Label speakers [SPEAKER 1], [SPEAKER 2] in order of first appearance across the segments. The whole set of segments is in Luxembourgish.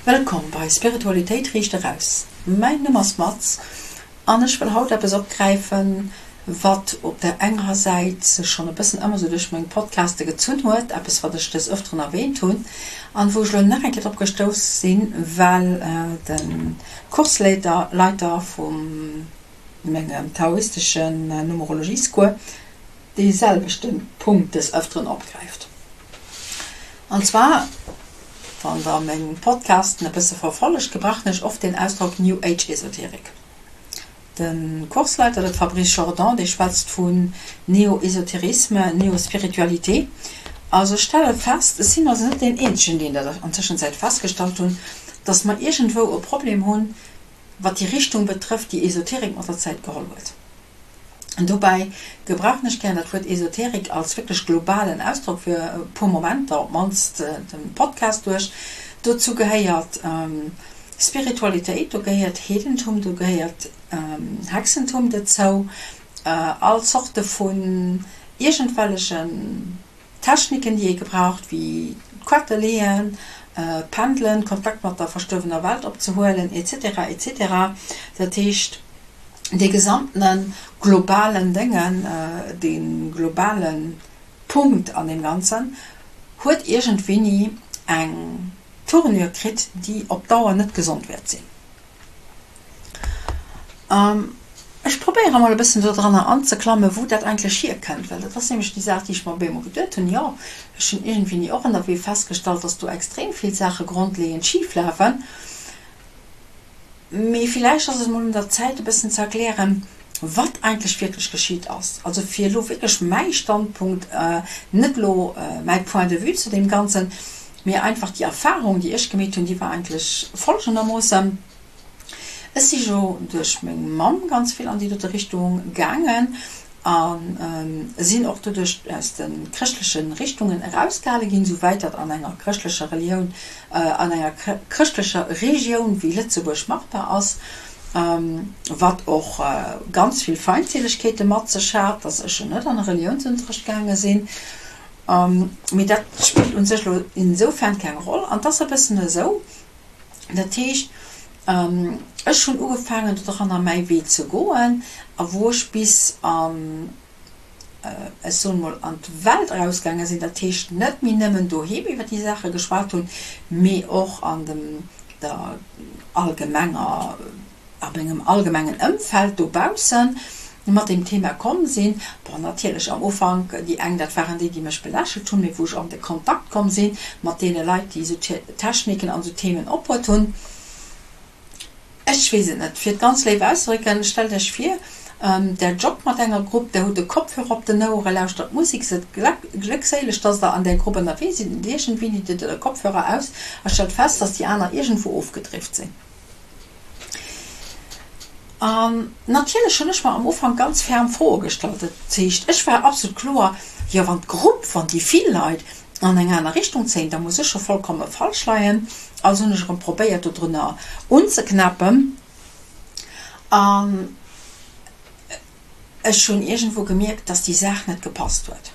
[SPEAKER 1] Wëllkomm bei Spiritualitéit riicht eraus. Mäin Numm ass Maz an ech wëll haut eppes opgräifen, wat op der enger Säit sech schonn e bëssen ëmmer sou duerch meng Podcaste gezunn huet, eppes wat ech des Ëfteren erwähnt hunn an wou ech elo nach eng Kéier drop gestouss sinn, well de Kursleiter Leiter vu mengem taoisteschen Numerologiescours dee selwechte Punkt des Ëfteren opgräift. An zwar, wann der meng Podcasten e bësse verfollegt, gebrauchen ech oft den Ausdrock New Age Esoterik. De Kursleiter, de Fabrice Jordan, dee schwätzt vun Neo-Esoterisme, Neo-Spiritualité. Also ech stelle fest, ech sinn also net deen eenzegen, deen dat an Tëschenzäit festgestallt hunn, dass mer iergendwou e Problem hunn, wat déi Richtung betrëfft, déi Esoterik mat der Zäit geholl huet. An dobäi gebrauchen ech gären dat Wuert Esoterik als wierklech globalen Ausdrock fir e puer Momenter, op d'mannst de Podcast duerch. Dozou gehéiert Spiritualitéit, do gehéiert Heedentum, do gehéiert Hexentum dozou, all Zorte vun iergendwellechen Techniken, déi ee gebraucht, wéi d'Quette leeën, Pendelen, Kontakt mat der verstuerwener Welt opzehuelen, etc. Etc. Dat heescht, dee gesamtene globalen Déngen, dee globale Punkt an deem Ganzen huet iergendwéini eng Tournure kritt, déi op Dauer net gesond wäert sinn. Ech probéiere mol e bëssen dodranner anzeklammen, wou dat eigentlech hierkënnt, well dat ass nämlech déi Saach, déi ech mer op eemol geduet hunn, Jo, ech hunn iergendwéini och ënnerwee festgestallt, dass do extrem vill Saache grondleeënd schif lafen. Mee villäicht ass et mol un der Zäit, e bëssen ze erklären, wat eigentlech wierklech geschitt ass. Also fir elo wierklech mäi Standpunkt, net elo mäi Point de vue zu deem Ganzen, mee einfach déi Erfahrung, déi ech gemeet hunn, déi war eigentlech folgendermoossen, Ech si jo duerch meng Mamm ganz vill an déi dote Richtung gaangen a sinn och doduerch aus de chrëschtleche Richtungen erausgehale ginn, souwäit dat an enger chrëschtlecher Relioun, an enger chrëschtlecher Regioun wéi Lëtzebuerg machbar ass, wat och ganz vill Feindseelegkeete mat sech hat, dass ech jo net an e Reliounsunterrecht gaange sinn. Mee dat spillt u sech elo insoufern keng Roll. An 't ass e bëssen esou, Dat heescht, ech hunn ugefaangen doranner mäi Wee ze goen a wou ech bis an, ech soen emol, an d'Welt erausgaange sinn, dat heescht net méi nëmmen doheem iwwer déi Saache geschwat hunn, mee och an dem der allgemenger, a mengem allgemengen Ëmfeld dobaussen mat deem Thema komm sinn. Bon, natierlech am Ufank, déi eng, dat waren déi, déi mech belächelt hunn, mee wou ech an de Kontakt komm si mat deene Leit, déi esou Techniken an esou Themen ophuet hunn. Ech weess et net, fir et ganz léif auszedrécken, stellt Iech vir, Der joggt mat enger Grupp, Der hutt e Kopfhörer op den Ouere, lauschtert Musek, sidd gléckséileg, dass Der an där Grupp ënnerwee sidd, an iergendwéini ditt Der de Kopfhörer aus a stellt fest, dass déi aner iergendwou ofgedrift sinn. An natierlech hunn ech mer am Ufank ganz ferm Froe gestallt. Dat heescht, ech war absolut kloer, jo wann d'Grupp, wann déi vill Leit an eng aner Richtung zéien, da muss ech jo vollkomme falsch leien. Also hunn ech erëm probéiert dodrunner unzeknäppen. An ech hunn iergendwou gemierkt, dass déi Saach net gepasst huet.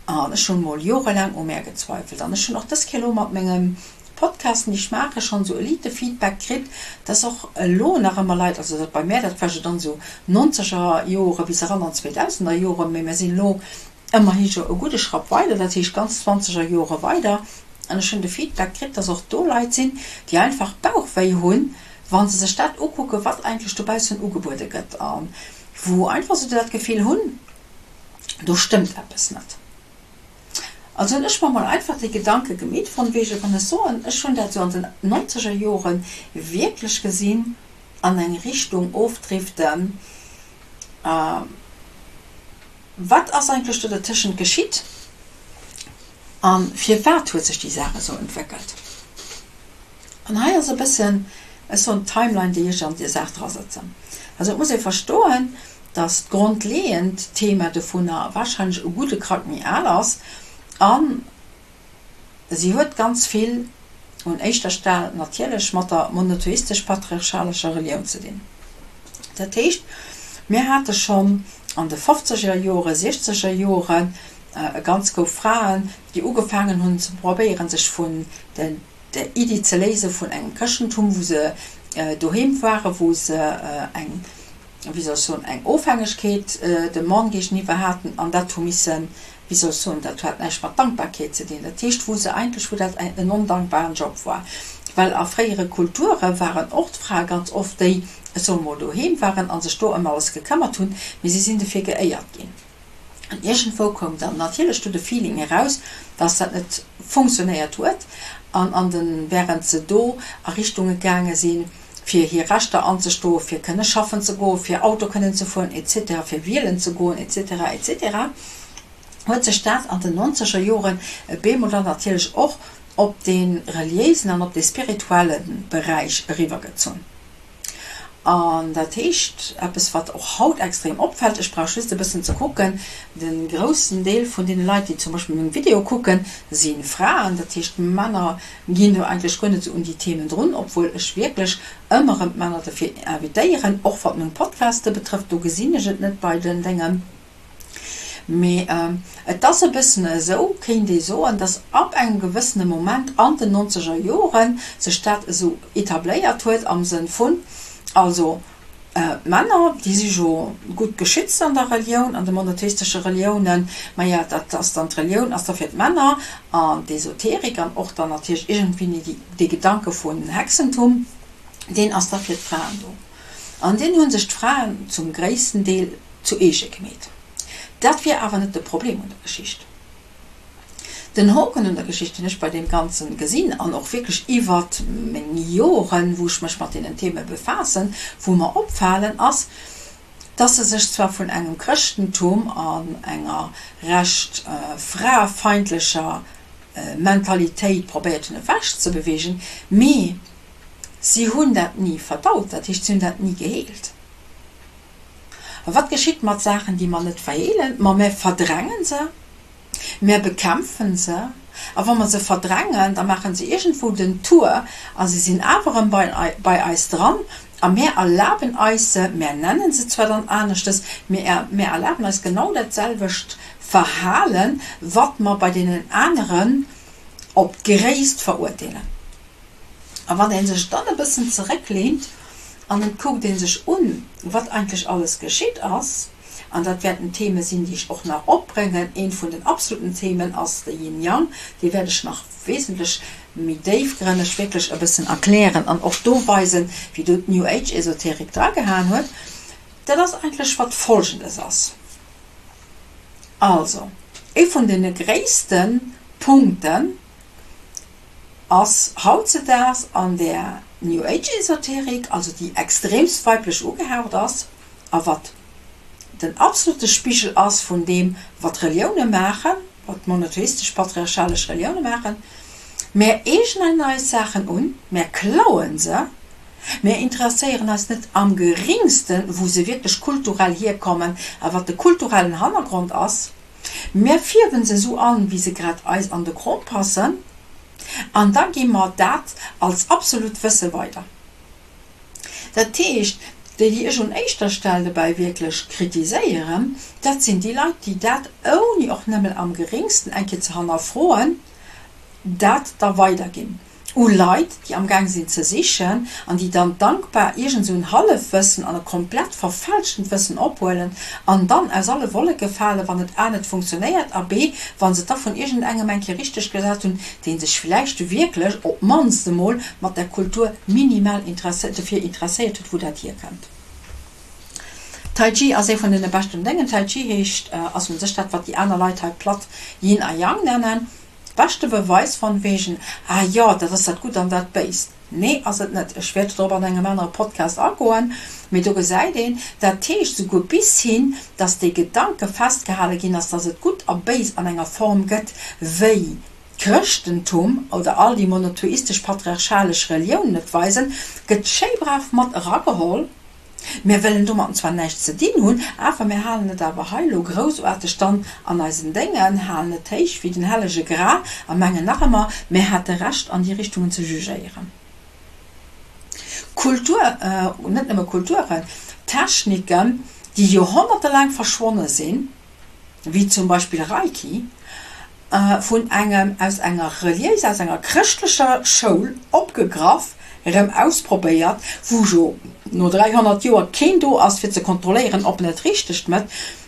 [SPEAKER 1] An ech hunn mol jorelaang u mär gezweifelt. An ech hunn och dës Kéier elo mat mengem Podcasten, déi ech maachen, schonn esou e liite Feedback kritt, dass och elo nach ëmmer Leit, also dat bei mär, dat war jo dann esou nonzeger Jore bis eran an d'Zweedausener Jore, mee mär sinn elo ëmmerhi jo e gudde Schrapp weider, dat heescht ganz zwanzeger Jore weider, an ech hunn de Feedback kritt, dass och do Leit sinn, déi einfach Bauchwéi hunn, wa se sech dat ukucken, wat eigentlech dobaussen ugebuede gëtt a wou einfach esou dat Gefill hunn, do stëmmt eppes net. Also hunn ech mer mol einfach dee Gedanke gemeet, von wegen, wann ech soen, ech hunn dat esou an den nonzeger Jore wierklech gesinn, an eng Richtung ofdriften, wat ass eigentlech do dertëschent geschitt a firwat huet sech déi Saach esou entwéckelt? An hei ass e bëssen, ech soen, d'Timeline, déi ech an déi Saach drasetzen. Also et muss ee verstoen, dass d'grondleeënd Thema dovunner wahrscheinlech e gudde Krack méi al ass a si huet ganz vill, un éischter Stell natierlech, mat der monotheistesch-patriarchalescher Relioun ze dinn. Dat heescht, mir hate schonn an de fofzeger Jore, siechzeger Joren e ganz Koup Fraen, déi ugefaangen hunn ze probéieren, sech vun de. der Iddi ze léise vun engem Chrëschtentum, wou se doheem waren, wou se eng, wéi soll ech soen, eng Ofhängegkeet dem Mann géigeniwwer haten an dat hu missen, wéi soll ech soen, dat hat näischt mat Dankbarkeet ze dinn, dat heescht, wou se eigentlech, wou dat en ondankbaren Job war, well a fréiere Kulture waren och d'Frae ganz oft déi, ech soe mol, doheem waren a sech do ëm alles gekëmmert hunn, mee si sinn dofir geéiert ginn. An iergendwou koum dann natierlech do de Feeling eraus, dass dat net funktionéiert huet. An an de während se do a Richtunge gaange sinn, fir hir Rechter anzestoen, fir kënne schaffen ze goen, fir Auto kënnen ze fueren et cetera, fir wielen ze goen et cetera, et cetera, huet sech dat an den nonzeger Joren bemol dann natierlech och op dee reliéisen an op dee spirituelle Beräich eriwwergezunn. An dat heescht, eppes wat och haut extrem opfält, ech brauch just e bëssen ze kucken, de groussen Deel vun deene Leit, déi zum Beispill meng Videoe kucken, si Fraen. Dat heescht, Männer ginn do eigentlech guer net esou un déi Themen drun, obwuel ech wierklech ëmmer erëm d'Männer dofir invitéieren, och wat meng Podcaste betrëfft, do gesinn ech et net bei den Déngen. Mee et ass e bëssen esou, kéint ee soen, datt ab engem gewëssene Moment an den nonzeger Jore sech dat esou etabléiert huet am Sënn vun, also d'Männer, déi si jo gutt geschützt an der Relioun, an de monotheistesche Reliounen, maja dat ass dann, d'Relioun ass da fir d'Männer an d'Esoterik an och dann natierlech iergendwéi dee Gedanke vun Hexentum, deen ass da fir d'Fraen do. An deen hu sech d'Fraen zum gréissten Deel zu eege gemeet. Dat wier awer net de Problem un der Geschicht. Den Hoken un der Geschicht, deen ech bei deem Ganzen gesinn, an och wierklech iwwert meng Joren, wou ech mech mat deenen Theme befaassen, wou mer opfalen, ass, dass se sech zwar vun engem Chrëschtentum an enger recht fraefeindlecher Mentalitéit probéiert hunn ewechzebewegen, mee si hunn dat ni verdaut, dat heescht, si hunn dat ni geheelt. A wat geschitt mat Saachen, déi mer net verheelen? Ma mär verdränge se, mär bekämpfe se. A wa mer se verdrängen, da maache se iergendwou den Tour a se sinn awer erëm bei eis dran. A mär erlaben eis se, mär nennen se zwar dann aneschtes, mee mär erlaben eis genau dat selwecht Verhalen, wat mer bei deenen aneren op d'Gréisst verurteelen. A wann ee sech dann e bëssen zeréckleent an et kuckt ee sech un, wat eigentlech alles geschitt ass, an dat wäerten Theme sinn, déi ech och nach opbréngen, eent vun den absoluten Themen ass de Yin-Yang, dee wäert ech nach wesentlech méi déifgrënneg wierklech e bëssen erklären an och do weisen, wéi do d'New Age Esoterik dragehaen huet, dat ass eigentlech wat Folgendes ass. Also, ee vun deene gréisste Punkten, ass hautzedaags an der New Age Esoterik, also déi extremst weiblech ugehaucht ass a wat den absolute Spigel ass vun deem wat Relioune maachen, wat monotheistesch patriarchalesch Relioune maachen, mär eegnen eis Saachen un, mär klauen se, mär interesséieren eis net am geringsten wou se wierklech kulturell hierkommen a wat de kulturellen Hannergrond ass. Mär fierwen se esou an, wéi se grad eis an de Krom passen, an da gi mer dat als absolut Wësse weider. Dat heescht, déi, déi ech un éischter Stell dobäi wierklech kritiséieren, dat sinn déi Leit, déi dat, ouni och nëmmen am geringsten eng Kéier ze hannerfroen, dat da weiderginn. U Leit, déi amgaang sinn ze sichen an déi dann dankbar iergend esou en Hallefwëssen an e komplett verfälschtent Wëssen ophuelen an dann aus alle Wolleke falen, wann et a net funktionéiert a b wa se et da vun iergendengem eng Kéier richteg gesat hunn, dee sech villäicht wierklech op d'mannst emol mat der Kultur minimal dofir interesséiert huet, wou dat hierkënnt. Tai Chi ass ee vun deene beschten Déngen. Tai Chi heescht, ass un sech dat, wat déi aner Leit hei platt Yin a Yang nennen. Beschte Beweis von wegen, ah jo, dat ass dat Gutt an dat Béist. Nee, ass et net. Ech wäert dorop an engem anere Podcast agoen, mee do gesäit een, dat heescht souguer bis hin, dass dee Gedanke festgehale ginn ass, dass et Gutt a Béis an enger Form gëtt, wéi d'Chrëschtentum oder all déi monotheistesch patriarchalesch Reliounen et weisen, gëtt schéi brav mat erageholl. Mär wëllen domatten zwar näischt ze dinn hunn, awer mär halen et awer hei elo groussaarteg dann an eisen Déngen, halen et héich wéi den hellege Gral a mengen nach ëmmer, mär hätte Recht an déi Richtungen ze jugéieren. Kultur, net nëmme Kulturen, Techniken, déi joerhonnertelaang verschwonne sinn, wéi zum Beispill Reiki. Vun engem aus enger reliéiser, aus enger chrëschtlecher Schoul opgegraff, erëm ausprobéiert, wou jo no 300 Joer keen do ass fir ze kontrolléieren ob en et richteg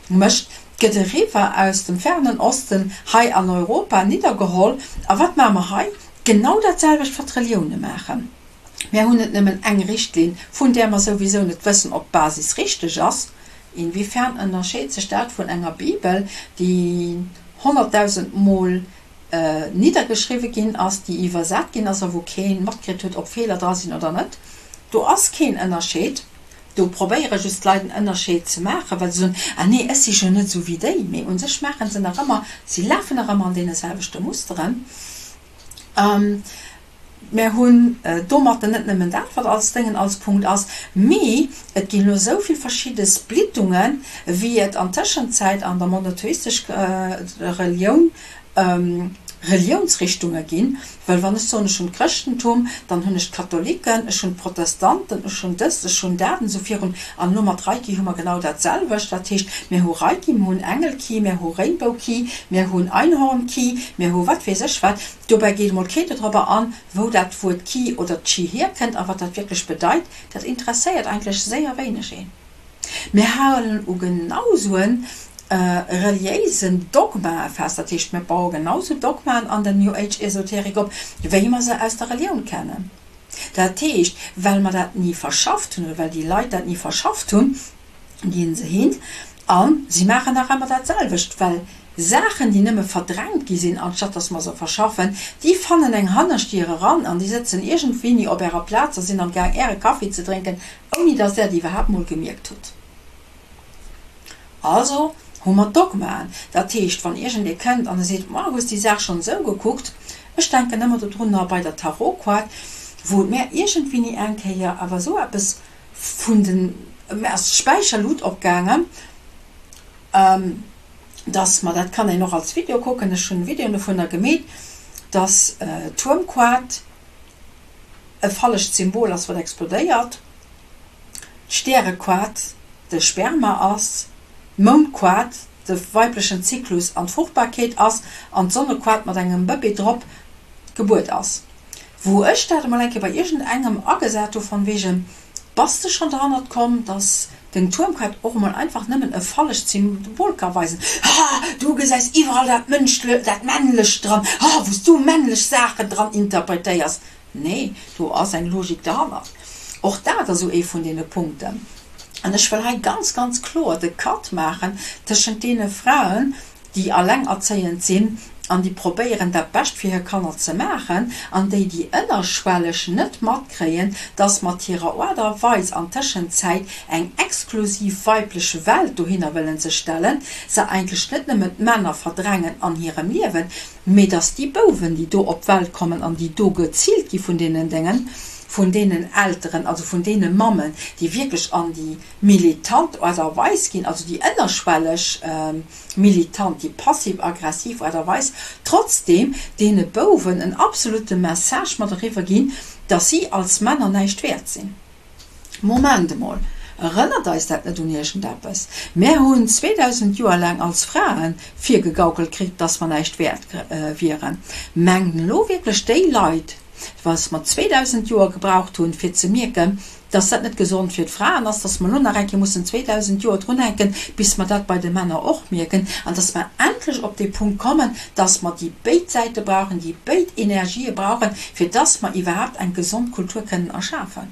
[SPEAKER 1] mécht, gëtt eriwwer aus dem fernen Osten hei an Europa niddergeholl. A wat maache mer hei? Genau dat selwecht wat d'Relioune maachen. Mär hunn net nëmmen eng Richtlinn, vun där mer souwisou net wëssen, ob d'Basis richteg ass. Inwiefern ënnerscheet sech dat vun enger Bibel, déi 100.000 Mol niddergeschriwwe ginn ass, déi iwwersat ginn ass a wou kee matkritt huet, ob Feeler dra sinn oder net? Do ass keen Ënnerscheed. Do probéiere just d'Leit en Ënnerscheed ze maachen, well se soen, Ah nee, ech si jo net esou wéi déi. Mee u sech maache se nach ëmmer, si lafen nach ëmmer an deene selwechte Musteren. Mär hunn domatten net nëmmen dat, wat als Déngen als Punkt ass, mee et ginn elo esou vill verschidde Splittungen, wéi et an Tëschenzäit an der monotheistesch Relioun Reliounsrichtunge ginn. Well wann ech soen, ech hunn d'Chrëschtentum, dann hunn ech d'Katholiken, ech hunn d'Protestanten, ech hunn dëst, ech hunn dat an esou virun. An elo mat Reiki hu mer genau dat selwecht. Dat heescht, mir hu Reiki, mir hunn Engelki, mir hu Rainbowki, mir hunn Einhornki, mir hu wat weess ech wat. Dobäi geet emol keen dodrobber an, wou dat Wuert Ki oder Chi hierkënnt a wat dat wierklech bedeit. Dat interesséiert eigentlech séier wéineg een. Mir halen u genau sou e reliéisen Dogmae fest, dat heescht mir baue genau sou Dogmaen an der New Age Esoterik op, wéi mer se aus der Relioun kennen. Dat heescht, well mer dat ni verschafft hunn, oder well déi Leit dat ni verschafft hunn, ginn se hin a si maachen nach ëmmer dat selwecht, well Saachen, déi nëmme verdrängt gi sinn, anstatt dass mer se verschaffen, déi fannen eng Hannerstier eran an déi sëtzen iergendwéini op ärer Plaz a sinn am Gaang äre Kaffi ze drénken, ouni dass där et iwwerhaapt mol gemierkt hutt. Also hu mer Dogmaen. Dat heescht, wann iergendee kënnt an e seet, Ma, hues déi Saach schonn esou gekuckt? Ech denken ëmmer dodrunner bei der Tarotkoart, wou et mär iergendwéini eng Kéier awer esou eppes vun den, mär ass d'Späicherlut opgaangen, dass mer, dat kann een och als Video kucken, ech hunn Videoen dovunner gemeet, dass d'Tuermquad e fallecht Symbol ass, wat explodéiert, d'Stärequad de Sperma ass, d'Moundquad de weiblechen Zyklus an d'Fruchtbarkeet ass an d'Sonnequad mat engem Bëbee drop d'Gebuert ass. Wou ech dat emol eng Kéier bei iergendengem agesat hu von wegen, Bass de schonn derhannert komm, dass deng Tuermkaart och emol einfach nëmmen e fallecht Symbol ka weisen? Ha, du gesäis iwwerall dat Mënschle, dat Männlecht dran, ha, wou s du männlech Saachen dran interpretéiers. Nee, do ass eng Logik derhannert. Och dat ass esou ee vun deene Punkten. An ech wëll hei ganz, ganz kloer de Cut maachen tëschent deene Fraen, déi allengerzéiend sinn an déi probéieren dat Bescht fir hir Kanner ze maachen, an déi, déi ënnerschwelleg net matkréien, dass mat hirer Aart a Weis an Tëschenzäit eng exklusiv weiblech Welt dohinner wëllen ze stellen, se eigentlech net nëmmen d'Männer verdrängen an hirem Liewen, mee dass déi Bouwen, déi do op d'Welt kommen an déi do geziilt gi vun deenen Déngen, vun deenen Elteren, also vun deene Mammen, déi wierklech an déi militant Aart a Weis ginn, also déi ënnerschwelleg militant, déi passiv-aggressiv Aart a Weis, trotzdeem deene Bouwen en absolute Message mat eriwwer ginn, dass si als Männer näischt wäert sinn. Moment emol, erënnert eis dat net un iergendeppes? Mär hunn 2000 Joer laang als Frae virgegaukelt kritt, dass mer näischt wäert wieren. Mengen elo wierklech déi Leit, was mer 2000 Joer gebraucht hunn, fir ze mierken, dass dat net gesond fir d'Fraen ass, dass mer elo nach eng Kéier mussen 2000 Joer drunhänken, bis mer dat bei de Männer och mierken an dass mer endlech op dee Punkt kommen, dass mer déi béid Säite brauchen, déi béid Energië brauchen, fir dass mer iwwerhaapt eng gesond Kultur kënnen erschafen.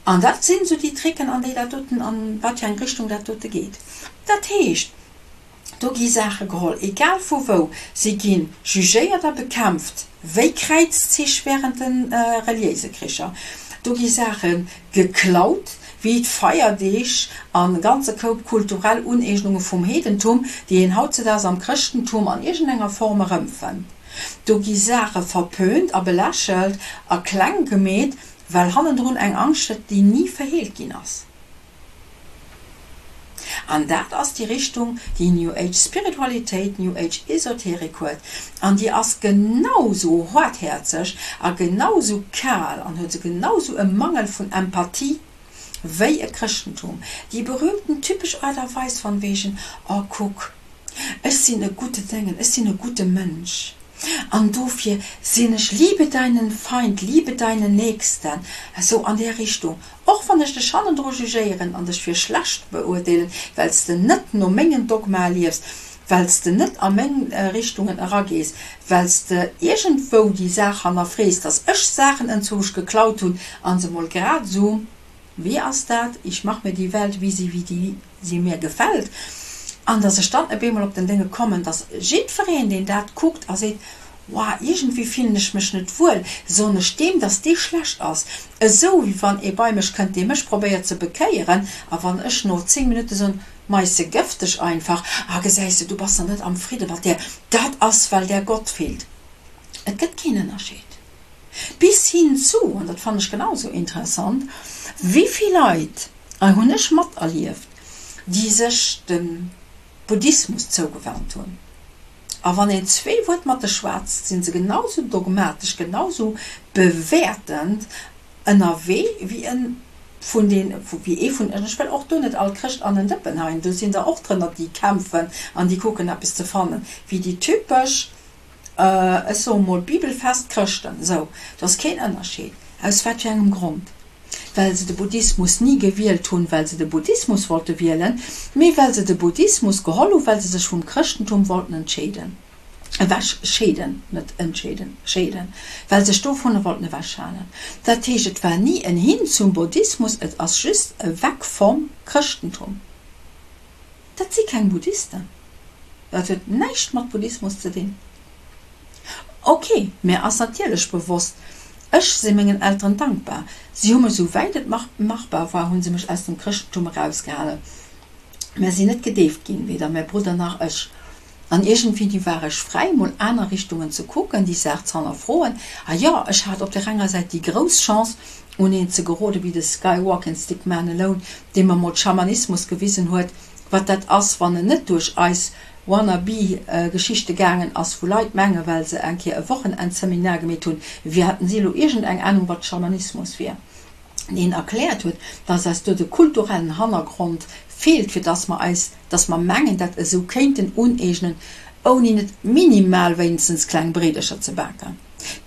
[SPEAKER 1] An dat sinn esou déi Tricken, an déi dat doten, an wat fir eng Richtung dat dote geet. Dat heescht, Do gi Saache geholl, egal vu wou, si gi jugéiert a bekämpft, wéi Kräizzich wärend de reliéise Kricher. Do gi Saache geklaut, wéi d'Feierdeeg an e ganze Koup kulturell Uneegnunge vum Heedentum, déi een hautzedaags am Chrëschtentum an iergendenger Form erëmfënnt. Do gi Saache verpönt a belächelt a kleng gemeet, well hannendrun eng Angscht stécht, déi ni verheelt ginn ass. An dat ass déi Richtung, déi New Age Spiritualitéit, New Age Esoterik huet. An déi ass genau sou haarthäerzeg a genau sou kal an huet sou genau sou e Mangel vun Empathie wéi e Chrëschtentum. Déi berühmten typesch Aart a Weis von wegen, Oh kuck. Ech sinn e gudde Déngen, ech sinn e gudde Mënsch an dofir sinn ech liebe deinen Feind, liebe deinen Nächsten, esou an där Richtung. Och wann ech dech hannendru jugéieren an dech fir schlecht beurteelen, well s de net no mengen Dogmae liefs, well s de net a meng Richtungen eragees, well s de iergendwou déi Saach hannerfrees, dass ech Saachen enzwousch geklaut hunn a se mol grad esou Wéi ass dat, Ich mach mir die Welt, wie sie, wie die sie mir gefällt, an dass ech dann op eemol op den Dénge kommen, dass jiddwereen, deen dat kuckt a seet, Wow, iergendwéi fillen ech mech net wuel, soen ech deem, dass dee schlecht ass. Esou wéi wann ee bei mech kënnt, dee mech probéiert ze bekéieren, a wann ech no 10 Minutte soen, Mei, se gëff dech einfach, ah gesäis de, du bass nach net am Fridde mat där, dat ass, well där Gott feelt. Et gëtt keen Ënnerscheed. Bis hin zu, an dat fannen ech genau esou interessant, wéi vill Leit hunn ech materlieft, déi sech dem Buddhismus zougewannt hunn. A wann een zwee Wuert mat de schwätzt, si se genau esou dogmatesch, genau esou bewäertend ënnerwee wéi e vun den, wéi ee vun, ech wëll och do net all Chrëscht an en Dëppen heien, do sinn der och drënner, déi kämpfen an déi kucken eppes ze fannen, wéi déi typesch Ech soe mol bibelfest Chrëschten, esou, do ass keen Ënnerscheed. Aus wat fir engem Grond? Well se de Buddhismus ni gewielt hunn, well se de Buddhismus wollte wielen, mee well se de Buddhismus geholl hu well se sech vum Chrëschtentum wollten entscheeden, ewech scheeden, net entscheeden, scheeden, well sech dovunner wollten ewechhalen. Dat heescht, et war ni en Hin zum Buddhismus, et ass just e Weg vom Chrëschtentum. Dat si keng Buddhisten. Dat huet näischt mat Buddhismus ze dinn. Ok, mär ass natierlech bewosst, ech si mengen Elteren dankbar, si hu mech sou wäit et machbar war, hu se mech aus dem Chrëschtentum erausgehalen. Mär sinn net gedeeft ginn, weder mäi Brudder nach ech. An iergendwéini war ech fräi, mol aner Richtungen ze kucken, déi Saach ze hannerfroen. A jo, ech hat op der enger Säit déi grouss Chance, un een ze gerode wéi de Sky Walking Stick Man Alone, dee mer mol Schamanismus gewisen huet, wat dat ass, wann en net duerch eis Wannabe Geschichte gaangen ass, wou Leit mengen, well se eng Kéier e Wochenendseminar gemeet hunn, wéi hätten si elo iergend eng Ahnung, wat Schamanismus wier, deen erkläert huet, dass eis do de kulturellen Hannergrond feelt, fir dass mer eis, dass mer mengen, dat esou kéinten uneegnen, ouni net minimal wéinstens kleng Breedercher ze baken.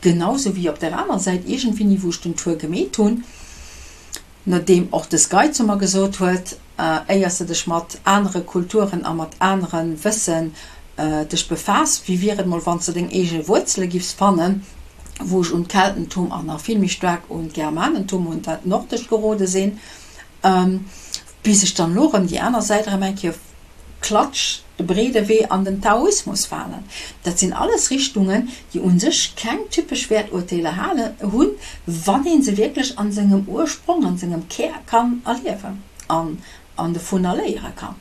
[SPEAKER 1] Genau sou wéi op der aner Säit iergendwéini, wou ech den Tour gemeet hunn, nodeem och de Sky zu mer gesot huet, éier s de dech mat anere Kulturen a mat anere Wëssen dech befaass, wéi wier et mol wann s de deng eege Wuerzele giffs fannen, wou ech un d'Keltentum an nach vill méi staark un d'Germanentum, un dat Nordescht gerode sinn, bis ech dann elo erëm déi aner Säit erëm eng Kéier Klatsch, de breede Wee an den Taoismus falen. Dat sinn alles Richtungen, déi u sech keng typesch Wäerturteeler halen, hunn, wann ee se wierklech an sengem Ursprong, an sengem Kär kann erliewen an an dovunner léiere kann.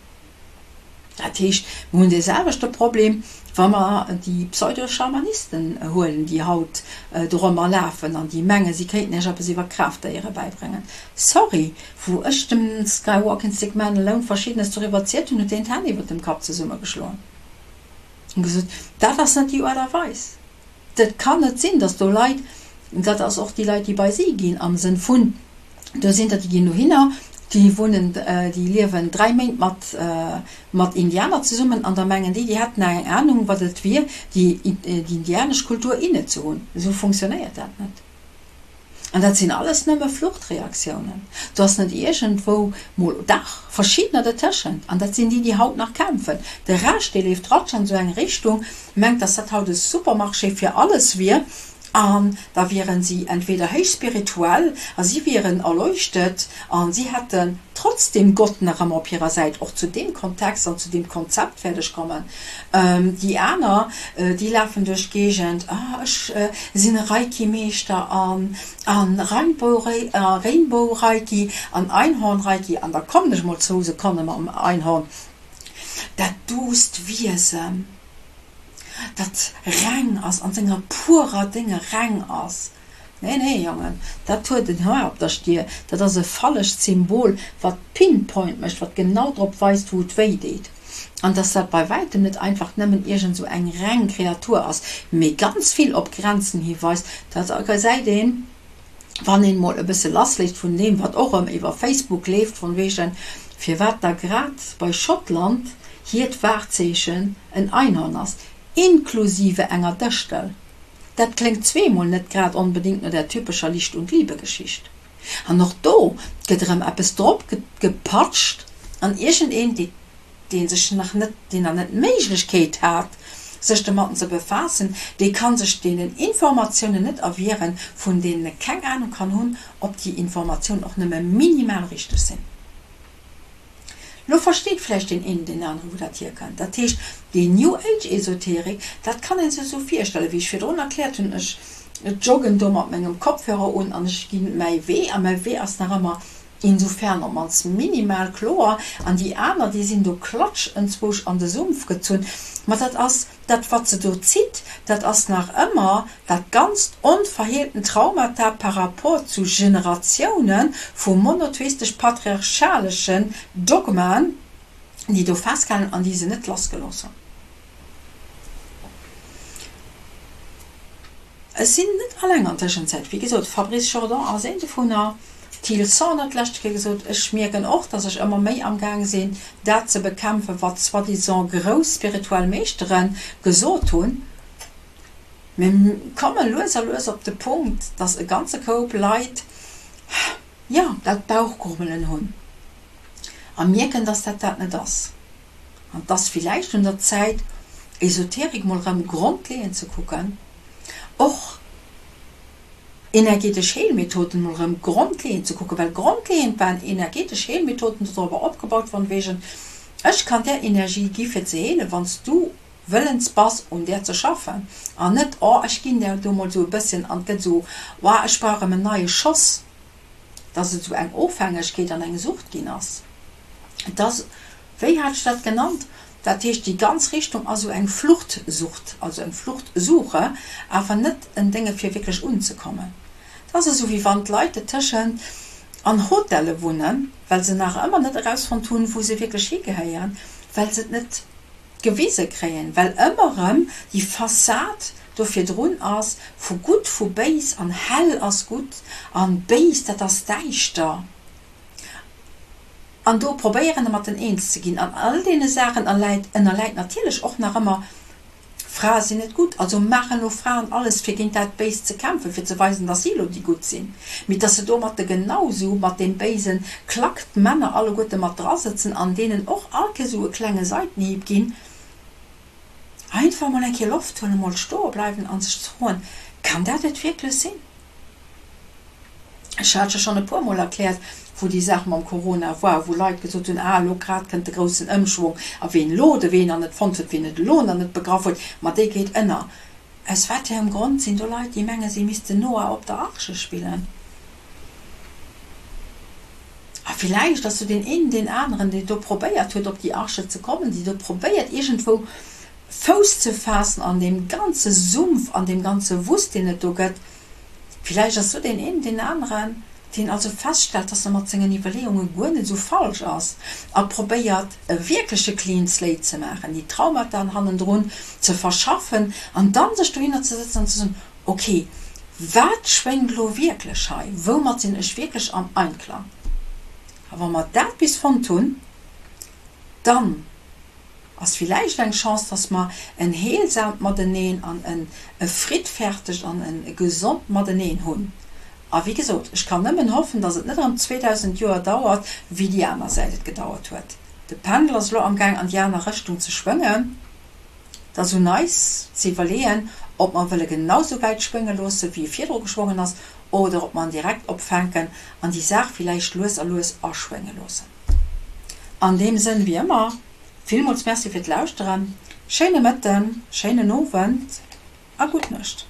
[SPEAKER 1] Dat heescht, mir hunn dee selwechte Problem, wa mer déi Pseudo-Schamanisten huelen, déi haut dorëmmer lafen an déi mengen, si kéinten Iech eppes iwwer Kraaftdéiere bäibréngen. Sorry, Wou ech dem Sky Walking Stick Man Alone Verschiddenes doriwwer erzielt hunn, huet deen d'Hänn iwwer dem Kapp zesummegeschloen an gesot, Dat ass net déi Aart a Weis. Dat kann net sinn, datt do Leit, dat ass och déi Leit, déi bei si ginn, am Sënn vun, do sinn der, déi ginn dohinner, déi wunnen, déi liewen 3 Méint mat, mat Indianer zesummen an da mengen déi, déi hätten eng Anung, wat et wier, déi indianesch Kultur inne ze hunn. Esou funktionéiert dat net. An dat sinn alles nëmme Fluchtreaktiounen. Do ass net iergendwou mol, dach, verschiddener dertëschent, an dat sinn déi, déi haut nach kämpfen. De Rescht, dee leeft ratsch an esou eng Richtung, mengt, dass dat haut e Supermarché fir alles wier, an da wieren si entweder héich spirituell a si wieren erleuchtet a si hätten trotzdem Gott nach ëmmer op hirer Säit, och zu deem Kontext an zu deem Konzept wäert ech kommen. Déi aner, déi lafen duerch d'Géigend, ah, ech sinn e Reiki-Meeschter an a Rainbow-Reiki an Einhorn-Reiki an da kommen ech mol zwou Sekonne mam Einhorn, dat duusst Wiesen, dat reng ass, an senger purer Dénge reng ass. Nee, nee, Jongen, dat huet en Hoer op der Stier, dat ass e fallecht Symbol, wat pinpoint mécht, wat genau drop weist, wou et wéi deet. An dass dat bei wäitem net einfach nëmmen iergend sou eng reng Kreatur ass, mee ganz vill op Grenzen hiweist, dat gesäit een, wann een mol e bësse lassléisst vun deem, wat och erëm iwwer Facebook leeft, von wegen, firwat da grad bei Schottland? hiert Wahrzeechen en Einhorn ass, inklusive enger Dëschtel. Dat kléngt zweemol net grad onbedéngt no der typescher Licht und Liebe-Geschicht. An och do gëtt erëm eppes drop gepatscht an iergendeen, dee sech nach net, deen nach net d'Méiglechkeet hat, sech domatten ze befaassen, dee ka sech deenen Informatiounen net erwieren, vun deenen e keng Anung kann hunn, ob déi Informatiounen och nëmme minimal richteg sinn. Lo versteet vläicht deen een deen aneren, wou dat hierkënnt. Dat heescht, déi New Age Esoterik, dat kann ee sech esou virstellen, wéi ech virdrun erkläert hunn, ech joggen do mat mengem Kopfhörer un an ech ginn mäi Wee a mäi Wee ass nach ëmmer insofern op mannst minimal kloer an déi aner, déi sinn do klatsch enzwousch an de Sumpf gezunn. Ma dat ass dat, wat se do zitt, dat ass nach ëmmer dat ganzt onverheelten Traumata par rapport zu Generatioune vu monotheistesch-patriarchaleschen Dogmaen, déi do festgehalen an déi se net lassgelooss hunn. Ech sinn net alleng an Tëschenzäit. Wéi gesot, Fabrice Jordan ass een dovunner, Teal Zorn huet d'lescht Kéier gesot, ech mierken och, datt ech ëmmer méi amgaang sinn, dat ze bekämpfen, wat soi-disant grouss spirituell Meeschtere gesot hunn. Mir komme lues a lues op de Punkt, datt e ganze Koup Leit, jo, dat Bauchgrummelen hunn a mierken, datt dat dat net ass. An 't ass villäicht un der Zäit, Esoterik mol erëm grondleeënd ze kucken, och energetesch Heelmethoden mol erëm grondleeënd ze kucken, well grondleeënd waren energetesch Heelmethoden dorobber opgebaut, von wegen, ech kann där Energie gi fir ze heelen, wann s du wëllens bass un där ze schaffen an net, oh ech ginn där do mol esou e bësschen an et gëtt esou, oh ech brauch erëm en neie Schoss, dass et esou eng Ofhängegkeet an eng Sucht ginn ass. Et ass, wéi hat ech dat genannt, dat heescht déi ganz Richtung ass esou eng Fluchtsucht, also eng Fluchtsuche, awer net en Dénge fir wierklech unzekommen. Et ass esou wéi wann d'Leit dertëschent an Hotelle wunnen, well se nach ëmmer net erausfonnt hunn, wou se wierklech higehéieren, well se et net gewise kréien, well ëmmer erëm déi Fassad do virdrun ass vu gutt, vu béis an hell ass gutt an béis, dat ass däischter. An do probéieren dermatten eens ze ginn. An all deene Saachen ënnerläit natierlech och nach ëmmer, Frae sinn net gutt, also maachen elo Fraen alles fir géint dat Béist ze kämpfen, fir ze weisen, datt si elo déi Gutt sinn, mee datt se domatte genau sou mat deem béise Klack d'Männer alleguerte mat drasëtzen an deenen och all Kéier sou e klenge Seitenhieb ginn. Einfach mol eng Kéier Loft huelen, mol stoe bleiwen a sech ze froen, Kann dat et wierklech sinn? Ech hat jo schonn e puer Mol erkläert, wou déi Saach mam Corona war, wou Leit gesot hunn, ah elo grad kënnt de groussen Ëmschwong a ween elo de Wee nach net fonnt huet, ween et elo nach net begraff huet, ma dee geet ënner. Aus wat fir engem Grond sinn do Leit, déi menge si missten Noah op der Arche spillen? A villäicht ass do deen een, deen aneren, deen do probéiert huet op déi Arche ze kommen, déi do probéiert iergendwou Fouss ze faassen an deem ganze Sumpf, an deem ganze Wust, deen et do gëtt. Villäicht ass do deen een, deen aneren, deen also feststellt, dass e mat sengen Iwwerleeunge guer net esou falsch ass a probéiert, e wierkleche clean slate ze maachen, déi Traumataen hannendrun ze verschaffen an dann sech dohinner ze sëtzen an ze soen, Ok, wat schwéngt elo wierklech hei? Woumat sinn ech wierklech am Einklang? A wa mer dat bis fonnt hunn, dann Ass villäicht eng Chance, dass mer en heelsaamt Mateneen an en e friddfertegt an en gesond Mateneen hunn. A wéi gesot, ech kann nëmmen hoffen, dass et net erëm 2000 Joer dauert, wéi déi aner Säit et gedauert huet. De Pendel ass elo amgaang an déi aner Rëchtung ze schwëngen. Et ass un eis ze iwwerleeën, ob mer wëlle genau sou wäit schwënge loosse, wéi e virdru geschwongen ass, oder ob mer en direkt opfänken an déi Saach villäicht lues a lues aschwénge loossen. An deem Sënn, wéi ëmmer, villmools Merci fir d'Lauschteren, schéine Mëtten, schéinen Owend a gutt Nuecht.